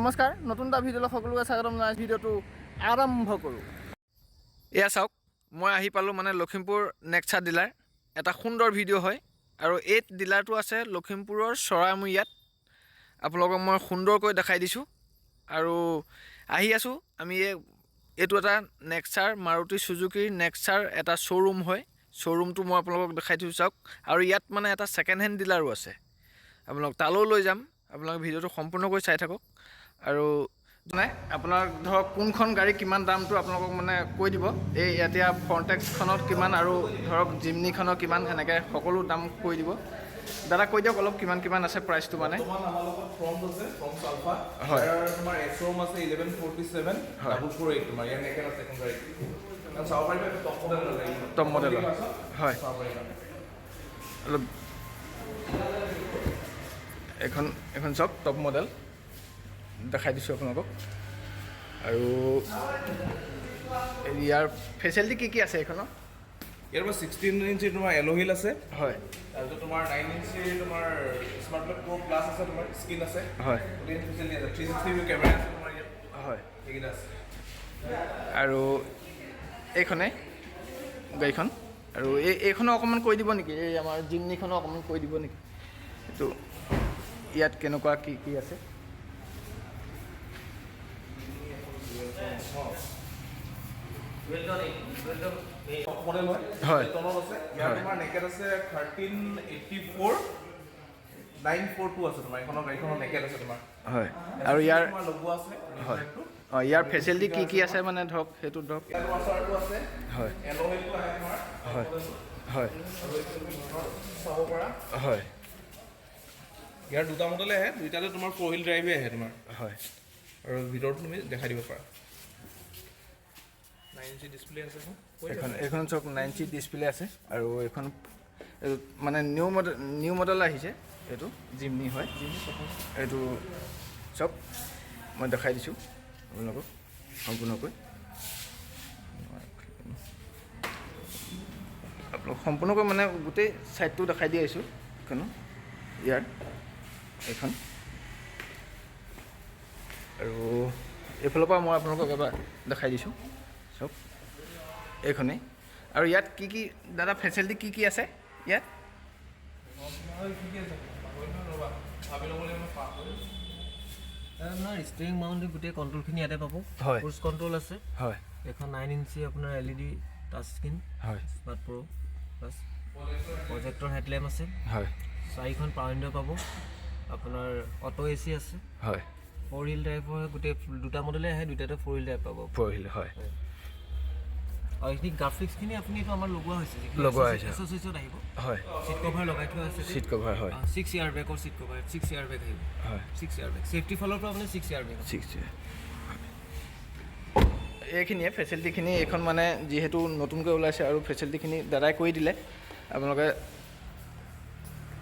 নমস্কাৰ, নতুন এটা ভিডিঅ'লৈ সকলোকে স্বাগতম জনাই ভিডিঅ'টো আৰম্ভ কৰোঁ। এয়া চাওক, মই আহি পালোঁ মানে লখিমপুৰ নেক্সা ডিলাৰ। এটা সুন্দৰ ভিডিঅ' হয় আৰু এই ডিলাৰটো আছে লখিমপুৰৰ চৰাইমূৰীয়াত। আপোনালোকক মই সুন্দৰকৈ দেখাই দিছোঁ আৰু আহি আছোঁ আমি। এইটো এটা নেক্সাৰ, মাৰুতি চুজুকিৰ নেক্সাৰ এটা শ্ব'ৰুম হয়। শ্ব'ৰুমটো মই আপোনালোকক দেখাই দিছোঁ, চাওক। আৰু ইয়াত মানে এটা ছেকেণ্ড হেণ্ড ডিলাৰো আছে, আপোনালোক তালৈও লৈ যাম। আপোনালোকে ভিডিঅ'টো সম্পূৰ্ণকৈ চাই থাকক আৰু মানে আপোনাক ধৰক কোনখন গাড়ী কিমান দামটো আপোনালোকক মানে কৈ দিব। এই এতিয়া ফ্ৰণ্টেক্সখনত কিমান আৰু ধৰক জিমনিখনৰ কিমান, এনেকৈ সকলো দাম কৈ দিব। দাদা, কৈ দিয়ক অলপ, কিমান কিমান আছে প্ৰাইচটো মানে। বৰ্তমান আমাৰ লগত ফ্ৰন্স আছে, ফ্ৰন্স আলফা। হয়। ইয়াৰ তোমাৰ এক্স-শ্ব'ৰুম আছে 11,47 448। তোমাৰ ইয়াৰ নেকেড আছে এখন গাড়ী। আৰু চাব পাৰিবা, এইটো টপ মডেল গাড়ী। টপ মডেলৰ হয়। চাব পাৰিবা। অলপ এইখন চাওক, টপ মডেল দেখাই দিছোঁ আপোনালোকক। আৰু ইয়াৰ ফেচিলিটি কি কি আছে এইখনৰ? ইয়াৰ পৰা 16 ইঞ্চি তোমাৰ এলয় হুইল আছে। তাৰপিছত তোমাৰ 9 ইঞ্চি তোমাৰ স্মাৰ্ট প্লে প্ৰ' প্লাছ আছে, তোমাৰ স্ক্ৰীন আছে। গোটেই ফেচিলিটি আছে, 360 ভিউ কেমেৰা আছে তোমাৰ ইয়াত। সেইকেইটা আছে। আৰু এইখনে গাড়ীখন আৰু এইখনো অকণমান কৈ দিব নেকি? এই আমাৰ জিমনিখনো অকণমান কৈ দিব নেকি? এইটো ইয়াত কেনেকুৱা কি কি আছে? টপ মডেল হয়। তলত আছে ইয়াৰ। তোমাৰ নেকেড আছে 13,84,942 আছে তোমাৰ এইখনৰ গাড়ীখনৰ নেকেড আছে তোমাৰ। হয়, আৰু ইয়াৰ তোমাৰ লগোৱা আছে। হয়, অঁ, ইয়াৰ ফেচিলিটি কি কি আছে মানে ধৰক সেইটো ধৰক। ইয়াত ৱাছাৰটো আছে। এলয় হুইলটো আহে তোমাৰ। হয় হয় আৰু এইটো তুমি ঘৰত চাব পাৰা। ইয়াৰ দুটা মডেলে আহে, দুইটাতে তোমাৰ ফ'ৰ হুইল ড্ৰাইভে আহে তোমাৰ। আৰু ভিতৰতো তুমি দেখাই দিব পাৰা, 9 ইঞ্চি ডিছপ্লে আছে এখন। এইখন চাওক, 9 ইঞ্চি ডিছপ্লে আছে। আৰু এইখন এইটো মানে নিউ মডেল আহিছে, এইটো জিমনি হয়। এইটো চাওক, মই দেখাই দিছোঁ আপোনালোকক সম্পূৰ্ণকৈ। আপোনালোক সম্পূৰ্ণকৈ মানে গোটেই ছাইডটো দেখাই দি আহিছোঁ। এইখনো ইয়াৰ এইখন আৰু এইফালৰ পৰা মই আপোনালোকক এবাৰ দেখাই দিছোঁ, চাওক এইখনেই। আৰু ইয়াত কি কি দাদা, ফেচিলিটি কি কি আছে ইয়াত? কি কি আছে পাহৰিলোঁ, ৰ'বা, ভাবি ল'ব লাগিব, মই পাহৰিলোঁ। আপোনাৰ ষ্টিয়েৰিং মাউণ্ট গোটেই কণ্ট্ৰলখিনি ইয়াতে পাব। ক্ৰুজ কণ্ট্ৰল আছে। এখন 9 ইঞ্চি আপোনাৰ LED touch screen. Smart প্ৰ' প্লাছ প্ৰজেক্টৰ হেডলেম্প আছে। চাৰিখন পাৱাৰ উইণ্ড' পাব আপোনাৰ, অট' এ চি আছে। ফ'ৰ হুইল ড্ৰাইভৰ গোটেই দুটা মডেলে আহে, দুটাতে ফ'ৰ হুইল ড্ৰাইভ পাব। ফ'ৰ হুইল, হয়। আৰু এইখিনি গ্ৰাফিক্সখিনি আপুনি এইটো আমাৰ লগোৱা হৈছে। লগোৱা হৈছে। এছ'চিয়েশ্যন আহিব। চিট কভাৰ লগাই থোৱা আছে। চিট কভাৰ, হয়। 6 এয়াৰ বেগৰ চিট কভাৰ, 6 এয়াৰ বেগ আহিব। 6 এয়াৰ বেগ, ছেফটি ফালৰ পৰা আপুনি 6 এয়াৰ বেগ। 6। এইখিনিয়ে ফেচিলিটিখিনি। এইখন মানে যিহেতু নতুনকৈ ওলাইছে আৰু ফেচিলিটিখিনি দাদাই কৰি দিলে। আপোনালোকে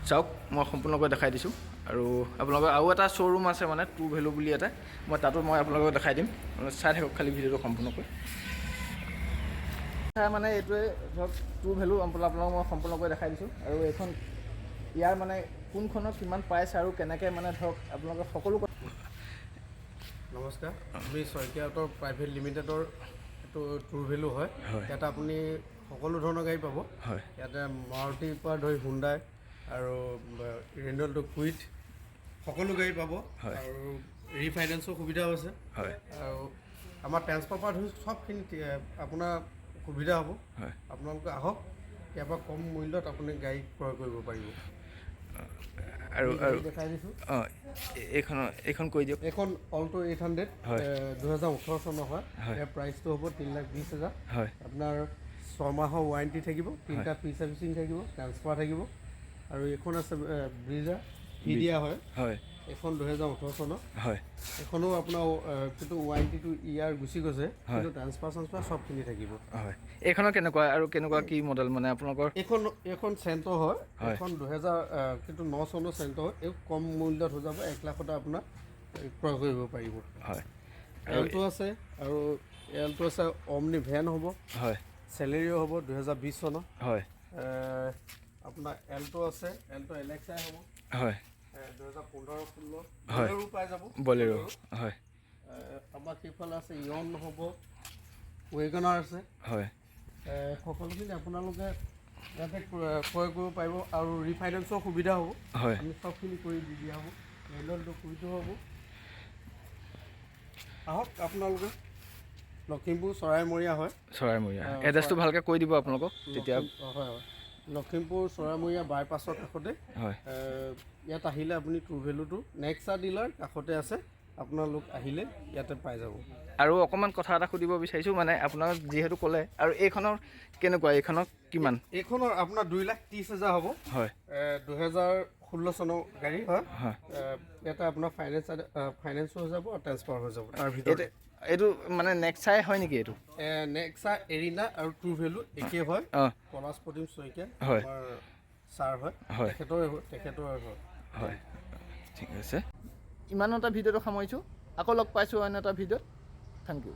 চাওক, মই সম্পূৰ্ণকৈ দেখাই দিছোঁ। আৰু আপোনালোকৰ আৰু এটা শ্ব'ৰুম আছে মানে ট্ৰু ভেলু বুলি এটা, মই তাতো মই আপোনালোকক দেখাই দিম। আপোনালোকে চাই থাকক খালি ভিডিঅ'টো সম্পূৰ্ণকৈ। মানে এইটোৱে ধৰক ট্ৰু ভেলু, আপোনালোকক মই সম্পূৰ্ণকৈ দেখাই দিছোঁ। আৰু এইখন ইয়াৰ মানে কোনখনৰ কিমান প্ৰাইচ আৰু কেনেকৈ মানে ধৰক আপোনালোকে সকলো নমস্কাৰ, আমি শইকীয়া অট' প্ৰাইভেট লিমিটেডৰ এইটো ট্ৰু ভেলু হয়। ইয়াত আপুনি সকলো ধৰণৰ গাড়ী পাব। ইয়াতে মাৰুতিৰ পৰা ধৰি হুণ্ডাই আৰু ৰেনল্ট কুইড সকলো গাড়ী পাব। আৰু ৰিফাইনেন্সৰ সুবিধাও আছে। আৰু আমাৰ ট্ৰেন্সফাৰ পৰা ধৰি চবখিনি আপোনাৰ সুবিধা হ'ব। আপোনালোকে আহক, ইয়াৰ পৰা কম মূল্যত আপুনি গাড়ী ক্ৰয় কৰিব পাৰিব। আৰু আমি আৰু গাড়ী দেখাই দিছোঁ। অঁ, এইখন কৈ দিয়ক। এইখন অল্ট' 800, 2018 চনৰ হয়। ইয়াৰ প্ৰাইচটো হ'ব 3,20,000। আপোনাৰ 6 মাহৰ ৱাৰেণ্টি থাকিব, তিনিটা ফ্ৰী চাৰ্ভিচিং থাকিব, ট্ৰেন্সফাৰ থাকিব। আৰু এইখন আছে ব্ৰিজা দিয়া হয়। এইখন 2018 চনৰ। এইখনো আপোনাৰ কিন্তু ৱাৰেণ্টিটো ইয়াৰ গুচি গৈছে, কিন্তু ট্ৰেন্সফাৰ চেন্সফাৰ চবখিনি থাকিব। হয়, এইখনৰ কেনেকুৱা আৰু কেনেকুৱা কি মডেল মানে আপোনালোকৰ? এইখন চেণ্ট্ৰ হয়। এইখন দুহেজাৰ কিন্তু ন চনৰ চেণ্ট্ৰ হয়। এই কম মূল্যত হৈ যাব, 1 লাখতে আপোনাৰ ক্ৰয় কৰিব পাৰিব। এল্টো আছে আৰু এল্টো আছে, অমনি ভেন হ'ব। চেলেৰিও হ'ব 2020 চনৰ। আপোনাৰ এল্টো আছে, এল্টো এল এক্স আই হ'ব। 2015 16 হয়। বলেৰো পাই যাব। বলেৰো, হয়। আমাৰ সেইফালে আছে, ইয়ন হ'ব, ৱেগনাৰ আছে। সকলোখিনি আপোনালোকে ইয়াতে ক্ৰয় কৰিব পাৰিব আৰু ৰিফাইনেন্সৰ সুবিধা হ'ব। আমি চবখিনি কৰি দি দিয়া হ'ব। ৰেলতো কুইটো হ'ব। আহক আপোনালোকে, লখিমপুৰ চৰাইমৰীয়া হয়। চৰাইমৰীয়া। এড্ৰেছটো ভালকৈ কৈ দিব আপোনালোকক তেতিয়া। হয়, লখিমপুৰ চৰাইমৰীয়া বাইপাছৰ কাষতে। ইয়াত আহিলে আপুনি ট্ৰু ভেলুটো নেক্সা ডিলাৰ কাষতে আছে। আপোনালোক আহিলে ইয়াতে পাই যাব। আৰু অকণমান কথা এটা সুধিব বিচাৰিছোঁ, মানে আপোনাক যিহেতু ক'লে, আৰু এইখনৰ কেনেকুৱা, এইখনৰ কিমান? এইখনৰ আপোনাৰ 2,30,000 হ'ব। 2016 চনৰ গাড়ী হয়। ইয়াতে আপোনাৰ ফাইনেন্সো হৈ যাব আৰু ট্ৰেন্সফাৰ হৈ যাব তাৰ ভিতৰতে। এইটো মানে নেক্সাই হয় নেকি এইটো? নেক্সা এৰিনা আৰু ট্ৰু ভেলু একে হয়। পলাশ প্ৰতিম শইকীয়া আমাৰ ছাৰ হয়। তেখেতৰ হয়। হয়, ঠিক আছে। ইমানতে ভিডিঅ'টো সামৰিছোঁ। আকৌ লগ পাইছোঁ অন্য এটা ভিডিঅ'ত। Thank U.